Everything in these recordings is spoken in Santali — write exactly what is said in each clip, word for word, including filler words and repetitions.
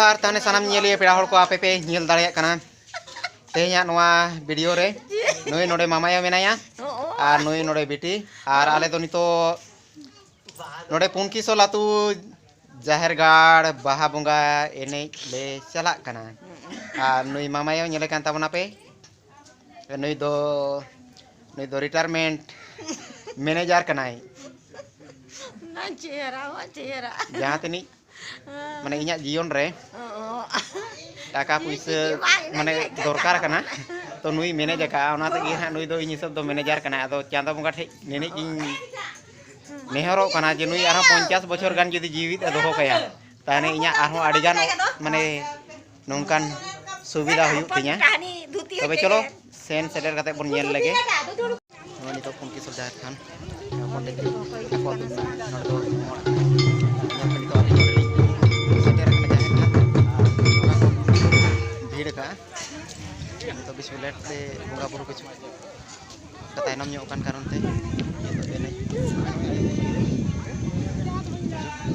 ᱟᱨ ᱛᱟᱦᱞᱮ ᱥᱟᱱᱟᱢ ᱧᱮᱞᱤᱭᱟᱹ ᱯᱮᱲᱟ ᱦᱚᱲ ᱠᱚ, ᱟᱯᱮ ᱯᱮ ᱧᱮᱞ ᱫᱟᱲᱮᱭᱟᱜ ᱠᱟᱱᱟ ᱛᱮᱦᱮᱧᱟᱜ ᱱᱚᱣᱟ ᱵᱷᱤᱰᱤᱭᱳ ᱨᱮ, ᱱᱩᱭ ᱱᱚᱰᱮ ᱢᱟᱢᱟᱭᱳ ᱢᱮᱱᱟᱭᱟ ᱟᱨ ᱱᱩᱭ ᱱᱚᱰᱮ ᱵᱤᱴᱤ, ᱟᱨ ᱟᱞᱮ ᱫᱚ ᱱᱤᱛᱚᱜ ᱱᱚᱰᱮ ᱯᱩᱱᱠᱤᱥᱳᱞ ᱟᱹᱛᱩ ᱡᱟᱦᱮᱨ ᱜᱟᱲ ᱵᱟᱦᱟ ᱵᱚᱸᱜᱟ ᱮᱱᱮᱡ ᱞᱮ ᱪᱟᱞᱟᱜ ᱠᱟᱱᱟ᱾ ᱟᱨ ᱱᱩᱭ ᱢᱟᱢᱟᱭᱳ ᱧᱮᱞᱮ ᱠᱟᱱ ᱛᱟᱵᱚᱱᱟ ᱯᱮ, ᱱᱩᱭ ᱫᱚ, ᱱᱩᱭ ᱫᱚ ᱨᱤᱴᱟᱭᱟᱨᱢᱮᱱᱴ ᱢᱮᱱᱮᱡᱟᱨ ᱠᱟᱱᱟᱭ᱾ ᱚᱱᱟ ᱪᱮᱦᱨᱟ, ᱚᱱᱟ ᱪᱮᱦᱨᱟ᱾ ᱡᱟᱦᱟᱸ ᱛᱤᱱᱤᱡ ᱢᱟᱱᱮ ᱤᱧᱟᱹᱜ ᱡᱤᱭᱚᱱ ᱨᱮ ᱚ, ᱚ᱾ ᱴᱟᱠᱟ ᱯᱩᱭᱥᱟᱹ ᱪᱮᱫ ᱜᱮ ᱵᱟᱝ ᱢᱟᱱᱮ ᱢᱮᱱᱮᱡ ᱫᱚᱨᱠᱟᱨ ᱠᱟᱱᱟ᱾ ᱠᱟᱱᱟ, ᱛᱚ ᱱᱩᱭ ᱢᱮᱱᱮᱡ ᱟᱠᱟᱫᱼᱟ, ᱚᱱᱟ ᱛᱮᱜᱮ ᱦᱟᱸᱜ ᱱᱩᱭ ᱫᱚ ᱤᱧ ᱦᱤᱥᱟᱹᱵ ᱫᱚ ᱢᱮᱱᱮᱡᱟᱨ ᱠᱟᱱᱟᱭ᱾ ᱟᱫᱚ ᱪᱟᱸᱫᱳ ᱵᱚᱸᱜᱟ ᱴᱷᱮᱡ ᱱᱤᱱᱟᱹᱜ ᱜᱤᱧ ᱱᱮᱦᱚᱨᱚᱜ ᱠᱟᱱᱟ ᱡᱮ ᱱᱩᱭ ᱟᱨᱦᱚᱸ ᱯᱚᱧᱪᱟᱥ ᱵᱚᱪᱷᱚᱨ ᱜᱟᱱ ᱡᱩᱫᱤ ᱡᱤᱣᱤᱫ ᱮ ᱫᱚᱦᱚ ᱠᱟᱭᱟ, ᱛᱟᱦᱞᱮ ᱤᱧᱟᱹᱜ ᱟᱨᱦᱚᱸ ᱟᱹᱰᱤ ᱜᱟᱱ ᱢᱟᱱᱮ ᱱᱚᱝᱠᱟᱱ ᱥᱩᱵᱤᱫᱷᱟ ᱦᱩᱭᱩᱜ ᱛᱤᱧᱟ᱾ ᱛᱚᱵᱮ ᱪᱚᱞᱚ ᱥᱮᱱ ᱥᱮᱴᱮᱨ ᱠᱟᱛᱮ ᱵᱚᱱ ᱧᱮᱞ ᱞᱮᱜᱮ᱾ ᱱᱚᱜᱼᱚᱭ ᱱᱤᱛᱚᱜ ᱯᱩᱱᱠᱤᱥᱚᱞ ᱡᱟᱦᱮᱨ ᱛᱷᱟᱱ, ᱱᱚᱰᱮ ᱫᱚ ᱱᱤᱛᱚᱜ ᱟᱹᱞᱤᱧ ᱥᱮᱴᱮᱨ ᱟᱠᱟᱱᱟ ᱡᱟᱦᱮᱨ ᱛᱷᱟᱱ᱾ ᱵᱷᱤᱲ ᱟᱠᱟᱜᱼᱟ᱾ ᱱᱤᱛᱚᱜ ᱵᱮᱥ ᱞᱮᱴ ᱛᱮ ᱵᱚᱸᱜᱟ ᱵᱩᱨᱩ ᱠᱤᱪᱷᱩ ᱛᱟᱭᱱᱚᱢ ᱧᱚᱜ ᱠᱟᱱ ᱠᱟᱨᱚᱱ ᱛᱮ ᱱᱤᱛᱚᱜ ᱮᱱᱮᱡ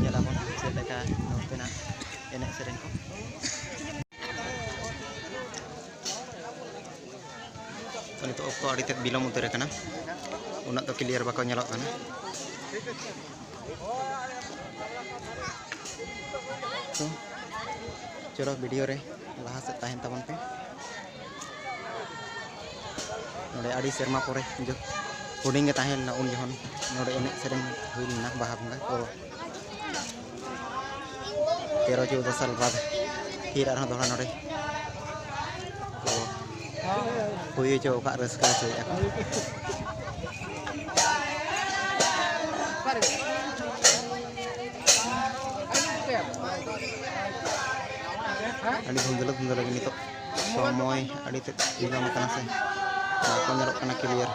ᱧᱮᱞᱟᱵᱚᱱ ᱪᱮᱫ ᱞᱮᱠᱟ ᱱᱚᱛᱮᱱᱟᱜ ᱮᱱᱮᱡ ᱥᱮᱨᱮᱧ ᱠᱚ᱾ ᱛᱚ, ᱱᱤᱛᱚᱜ ᱚᱠᱛᱚ ᱟᱹᱰᱤ ᱛᱮᱫ ᱵᱤᱞᱚᱢ ᱩᱛᱟᱹᱨ ᱟᱠᱟᱱᱟ, ᱩᱱᱟᱹᱜ ᱫᱚ ᱠᱞᱤᱭᱟᱨ ᱵᱟᱠᱚ ᱧᱮᱞᱚᱜ ᱠᱟᱱᱟ᱾ ᱛᱚ, ᱪᱚᱞᱚ ᱵᱷᱤᱰᱤᱭᱳ ᱨᱮ ᱞᱟᱦᱟ ᱥᱮᱫ ᱛᱟᱦᱮᱱ ᱛᱟᱵᱚᱱ ᱯᱮ᱾ ᱱᱚᱰᱮ ᱟᱹᱰᱤ ᱥᱮᱨᱢᱟ ᱯᱚᱨᱮ ᱡᱚ-, ᱦᱩᱰᱤᱧ ᱜᱮ ᱛᱟᱦᱮᱸ ᱞᱮᱱᱟ ᱩᱱ ᱡᱚᱠᱷᱚᱱ ᱱᱚᱰᱮ ᱮᱱᱮᱡ ᱥᱮᱨᱮᱧ ᱦᱩᱭ ᱞᱮᱱᱟ ᱵᱟᱦᱟ ᱵᱚᱸᱜᱟ ᱯᱚᱨᱚᱵᱽ᱾ ᱛᱮᱨᱚ ᱪᱳᱣᱫᱚ ᱥᱟᱞ ᱵᱟᱫᱽ ᱯᱷᱤᱨ ᱟᱨᱦᱚᱸ ᱫᱚᱦᱲᱟ ᱱᱚᱰᱮ ᱠᱚ ᱦᱩᱭ ᱦᱚᱪᱚ ᱟᱠᱟᱫ, ᱨᱟᱹᱥᱠᱟᱹ ᱦᱚᱪᱚᱭᱮᱫᱼᱟ ᱠᱚ᱾ ᱟᱹᱰᱤ ᱫᱷᱩᱱᱫᱷᱟᱹᱞᱟᱹ ᱫᱷᱩᱱᱫᱷᱟᱹᱞᱟᱹ ᱜᱮ ᱱᱤᱛᱚᱜ ᱥᱚᱢᱚᱭ ᱟᱹᱰᱤ ᱛᱮᱫ ᱵᱤᱞᱚᱢ ᱟᱠᱟᱱᱟ ᱥᱮ ᱵᱟᱠᱚ ᱧᱮᱞᱚᱜ ᱠᱟᱱᱟ ᱠᱞᱤᱭᱟᱨ᱾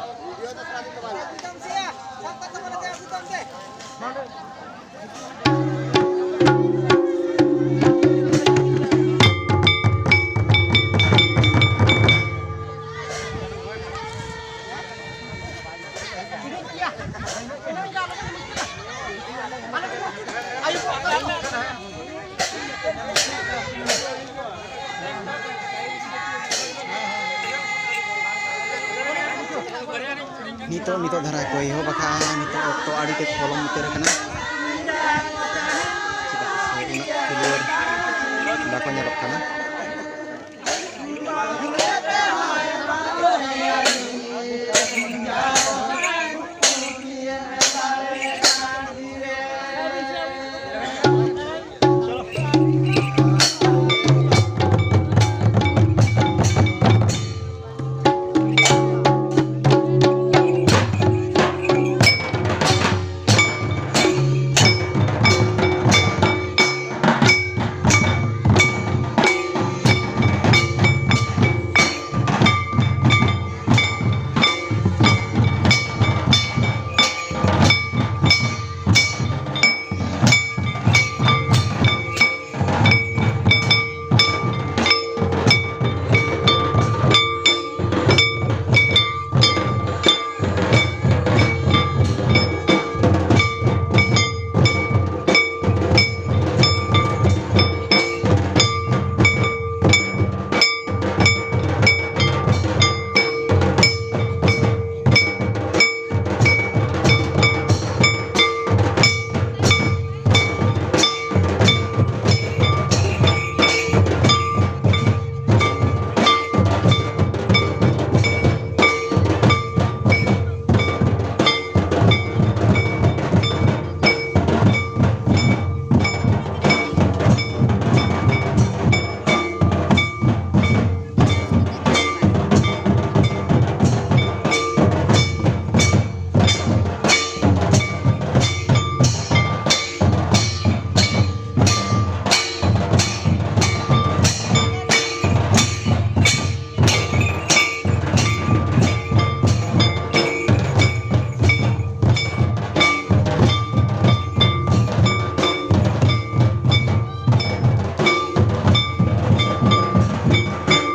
ᱱᱤᱛᱚᱜ, ᱱᱤᱛᱚᱜ ᱫᱷᱟᱨᱟ ᱠᱚ ᱮᱦᱚᱵ ᱟᱠᱟᱫᱼᱟ᱾ ᱱᱤᱛᱚᱜ ᱚᱠᱛᱚ ᱟᱹᱰᱤ ᱛᱮᱫ ᱯᱚᱞᱚᱢ ᱩᱛᱟᱹᱨ ᱟᱠᱟᱱᱟ, ᱪᱮᱫᱟᱜ ᱥᱮ ᱩᱱᱟᱹᱜ clear ᱵᱟᱠᱚ ᱧᱮᱞᱚᱜ ᱠᱟᱱᱟ᱾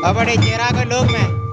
अब बड़े चेहरा को लोग में